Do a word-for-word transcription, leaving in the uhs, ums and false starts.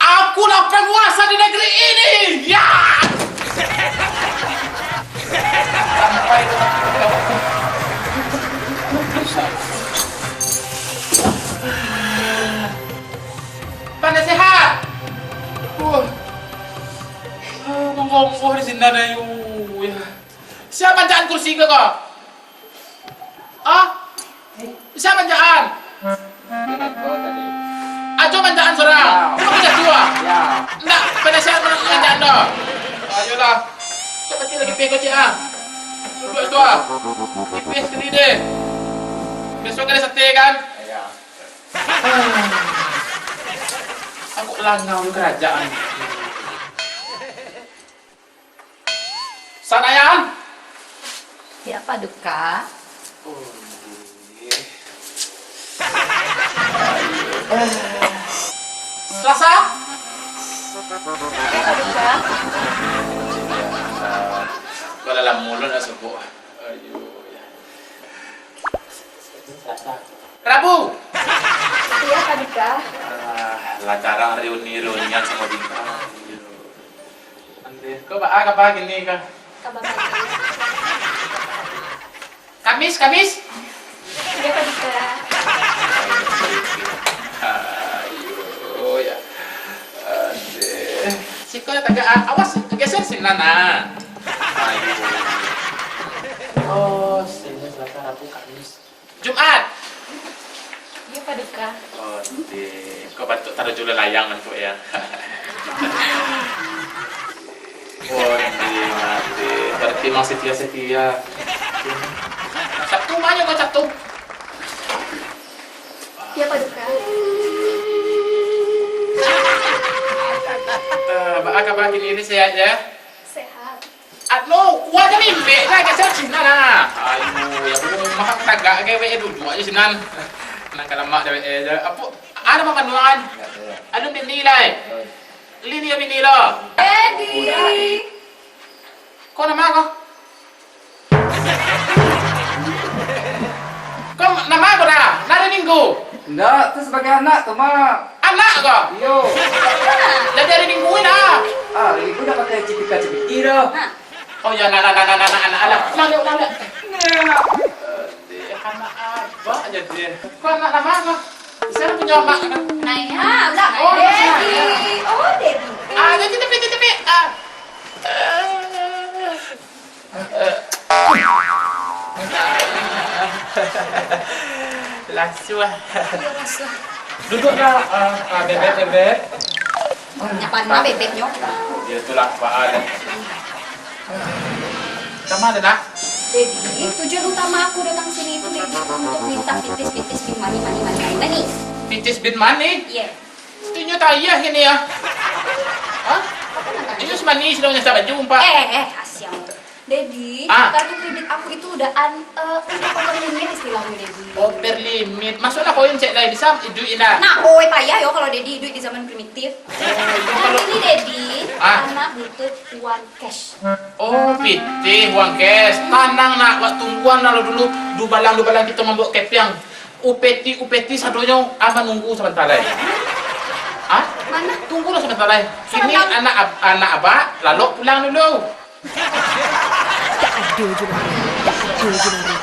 Akulah penguasa di negeri ini. Ya! Sampai Pandai Sehat. Uh. Ah, manggomoh di sinan, ayo. Ya. Sia mancaan kursi ko, ko? Ah? Sia mancaan? Ajo mancaan surang. Ya. Cuma kita dua. Ya. Ndak, Pandai Sehat mancaan doh. Ayolah. Cepat lagi peko, cik, ah. Duduk situ, ah. Tipih sekali deh. Besok ada sate, kan? Ya. Aku langau di kerajaan. Sanayan. Ya, Paduka. Oh, iya. Selasa. Ya, Paduka. Kalau dalam mulut nak sebut. Ayo, ya. Rabu. Iya, Paduka. Ah, lah jarang reuni-reunian sama bintang. Ande, kok ba-, ah, kaba kini, kah? Kaba baik. Kamis, Kamis. Iya, Paduka. Ayo, ya. Ande. Siko tagak, ah, awas, geser sinan, ah. Ayo. Oh, sini Selasa, Rabu, Kamis. Jumat. Iya, Paduka. Oh, di, kok bantuk taruh jula layang bantuk ya. Oh, di mati. Berarti emang setia-setia. Sabtu, banyak kok Sabtu. Iya, Paduka. Eh, baa kabar kini, sehat ya? Sehat. Anu, kuah dah mimbek lah, kasar Cina lah. Ayo, ya rumah tagak ke, weh, duduk aja sinan. Nang kalamak dewek aja. Apo, ada makan doang. Anu bini lah, eh. Lini ya bini lo. Edi. Kau nama kau? Kau nama kau dah? Nari Minggu. Ndak, tu sebagai anak tu, Mak. Anak kau? Iyo. Jadi hari Minggu ni dah. Ah, hari Minggu dah pakai cipika-cipiki dah. Oh ya, nak, nak, nak, nak, nak, nak, nak, pulang dek, pulang dek. Ni anak. Eh, anak abah aja dia. Kau anak nama kau? Siapa punya amak? Naya, lah. Oh, Dedi. Oh, Dedi. Ah, dia tepi, dia tepi. Ah. Lasu ah. Duduklah, ah, ah, bebek, bebek. Nyo panah bebeknyo. Ya, itulah, Pak. Sama ada dah. Dedi, tujuan utama aku datang sini itu, Dedi, untuk minta pitis, pitis bin mani, mani, mani, mani, mani. Pitis bin mani? Iya. Itu nyo tayah ini ya. Hah? Apa namanya? Itu si manis dong yang sahabat jumpa. Eh, eh, kasihan. Dedi, ah, kartu kredit aku itu udah an-, eh, udah over limit istilahnya, Dedi. Over limit. Masuklah koin cek lah, bisa duit lah. Nah, oi payah yo kalau Dedi duit di zaman primitif. Oh, iyo, kalau ini, Dedi, ah, anak butuh uang cash. Oh, pitih uang cash. Tanang nak, wak tungguan lah dulu. Dubalang-dubalang kito mambuek kepiang. Upeti-upeti sadonyo, ah, manunggu sabanta lai. Ah? Mana? Tunggulah sabanta lai. Kini sabanta. Anak ab-, anak abak, lalok pulang dulu. Dak ado juo lari, dak ado juo lari.